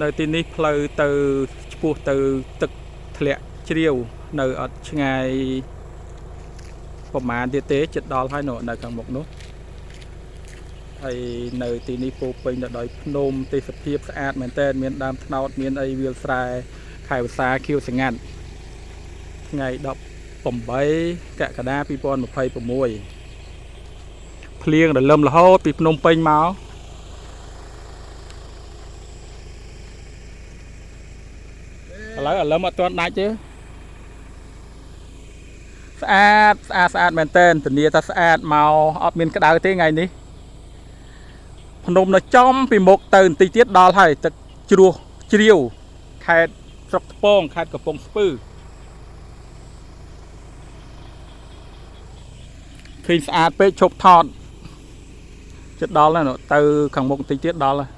នៅទីនេះផ្លូវទៅឆ្ពោះទៅទឹកធ្លាក់ជ្រាវនៅអត់ឆ្ងាយប្រហែលទៀតទេជិតដល់ហើយនៅខាងមុខនោះហើយនៅទីនេះពោពេញទៅដោយភ្នំទេសភាពស្អាតមែនទែនមានដើមត្នោតមានអីវាលស្រែខែវស្សាខៀវស្ងាត់ថ្ងៃ18កក្កដា2026ភ្លៀងរលឹមរហូតពីភ្នំពេញមកឥឡូវអាលឹមអត់ទាន់ដាច់ទេស្អាតស្អាតស្អាតមែនតើធានាថាស្អាតមកអត់មានក្តៅទេថ្ងៃនេះភ្នំនៅចំពីមុខទៅបន្តិចទៀតដល់ហើយទឹកជ្រោះជ្រាវខេត្តស្រុកថ្ពងខេត្តកំពង់ស្ពឺឃើញស្អាតពេកឈប់ថតជិតដល់ហើយនោះទៅខាងមុខបន្តិចទៀតដល់ហើយ